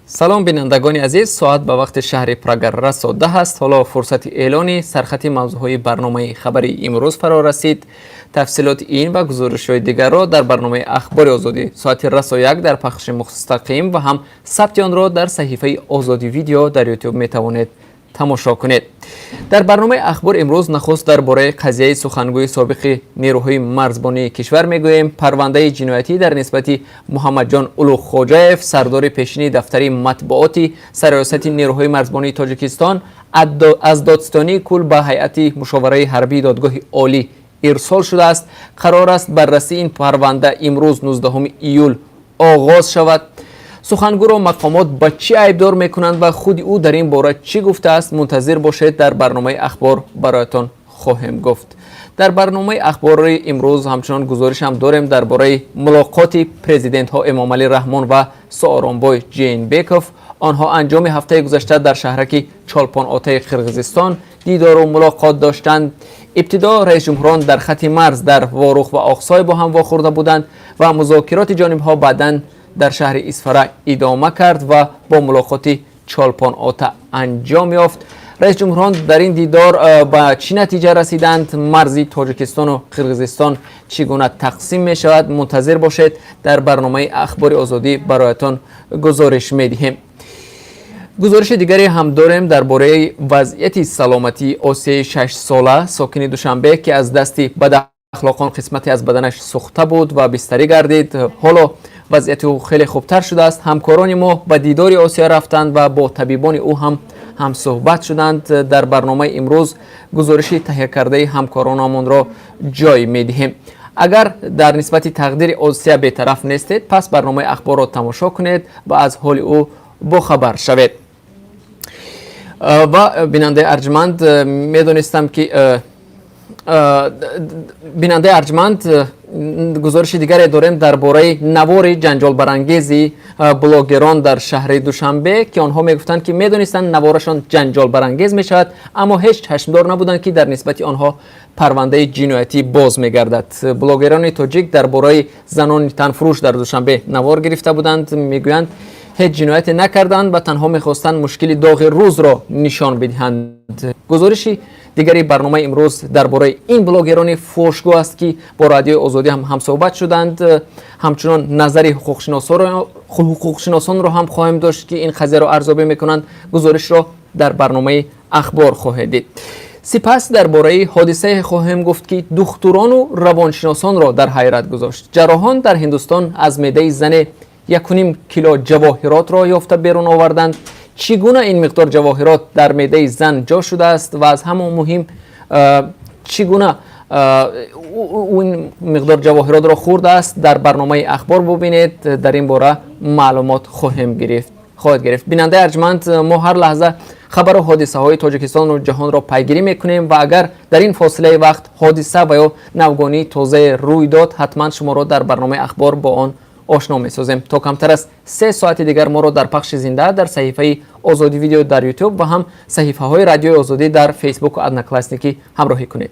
Салом, бинандагони азиз. Соат ба вақти шаҳри Прага расо 10 аст. Ҳоло фурсати эълони сархати мавзӯъҳои барномаи хабарии имрӯз фаро расид. Тафсилоти ин ва гузоришҳои дигарро дар барномаи Ахбори Озодӣ соати расо 1 дар пахши мустақим ва ҳам сабти онро дар саҳифаи Озодӣ Видео дар Ютуб метавонед тамошо кунед. Дар барномаи Ахбор имрӯз нахуст дар бораи қазияи сухангӯи собиқи нерӯҳои марзбонии кишвар мегӯем. Парвандаи ҷиноятӣ дар нисбати Муҳаммадҷон Улуғхоҷаев, сардори пешини дафтари матбуоти Сарриёсати нерӯҳои марзбонии Тоҷикистон, аз Додситонии кул ба Ҳайати мушовараи ҳарбии Додгоҳи Олӣ ирсол шудааст. Қарор аст, баррасии ин парванда имрӯз, 19 июл, оғоз шавад. Сухангӯро мақомот ба чӣ айбдор мекунанд ва худи ӯ дар ин бора чӣ гуфтааст? Мунтазир бошед, дар барномаи Ахбор бароятон хоҳем гуфт. Дар барномаи Ахбори имрӯз ҳамчунон гузоришам дорем дар бораи мулоқоти президентҳо Эмомалӣ Раҳмон ва Сооронбой Жээнбеков. Онҳо анҷоми ҳафтаи гузашта дар шаҳраки Чолпон-Отаи Қирғизистон дидору мулоқот доштанд. Ибтидо раисҷумҳурон дар хати марз дар Ворух ва Оқсой бо ҳам вохӯрда буданд ва музокироти ҷонибҳо баъдан дар шаҳри Исфара идома кард ва бо мулоқоти Чолпон Ота анҷом ёфт. Раисҷумҳурон дар ин дидор ба чӣ натиҷа расиданд? Марзи Тоҷикистону Қирғизистон чӣ гуна тақсим мешавад? Мунтазир бошед, дар барномаи Ахбори Озодӣ бароятон гузориш медиҳем. Гузориши дигаре ҳам дорем дар бораи вазъияти саломатии Осияи 6-сола, сокини Душанбе, ки аз дасти бадахлоқон қисмате аз баданаш сӯхта буд ва бистарӣ гардид. Ҳоло вазъияти ӯ хеле хубтар шудааст. Ҳамкорони мо ба дидори Осия рафтанд ва бо табибони ӯ ҳам ҳамсӯҳбат шуданд. Дар барномаи имрӯз гузориши таҳия ҳамкоронамонро ҷой медиҳем. Агар дар нисбати тақдири Осия бетараф нестед, пас барномаи Ахборро тамошо кунед ва аз ҳоли ӯ бохабар шавед. Ва, бинандаи арҷманд, медонистам ки, бинандаи арҷманд, гузориши дигаре дорем дар бораи навори ҷанҷолбарангези блогерон дар шаҳри Душанбе, ки онҳо мегуфтанд, ки медонистанд, наворашон ҷанҷолбарангез мешавад, аммо ҳеҷ чашмдор набуданд, ки дар нисбати онҳо парвандаи ҷиноятӣ боз мегардад. Блогерони тоҷик дар бораи занони танфурӯш дар Душанбе навор гирифта буданд. Мегӯянд, ҳеҷ ҷинояте накарданд ва танҳо мехостанд мушкили доғи рӯзро нишон бидиҳанд. Гузориши дигари барномаи имрӯз дар бораи ин блогерони фошгӯ аст, ки бо Радиои Озодӣ ҳам ҳамсӯҳбат шуданд. Ҳамчунон назари ҳуқуқшиносонро ҳам хоҳем дошт, ки ин қазияро арзёбӣ мекунанд. Гузоришро дар барномаи Ахбор хоҳед дид. Сипас дар бораи ҳодисае хоҳем гуфт, ки духтурону равоншиносонро дар ҳайрат гузошт. Ҷарроҳон дар Ҳиндустон аз меъдаи зане 1.5 кило ҷавоҳиротро ёфта берун оварданд. Чӣ гуна ин миқдор ҷавоҳирот дар меъдаи зан ҷо шудааст ва аз ҳама муҳим, чӣ гуна ин миқдор ҷавоҳиротро хӯрдааст? Дар барномаи Ахбор бубинед, дар ин бора маълумот хоҳем гирифт, хоҳед гирифт. Бинандаи арҷманд, мо ҳар лаҳза хабару ҳодисаҳои Тоҷикистону ҷаҳонро пайгирӣ мекунем ва агар дар ин фосилаи вақт ҳодиса ва ё навгонии тозае рӯй дод, ҳатман шуморо дар барномаи Ахбор бо он ошно месозем. То камтар аз 3 соати дигар моро дар пахши зинда дар саҳифаи Озодӣ Видео дар Ютуб ва ҳам саҳифаҳои Радиои Озодӣ дар Фейсбуку Одноклассники ҳамроҳӣ кунед.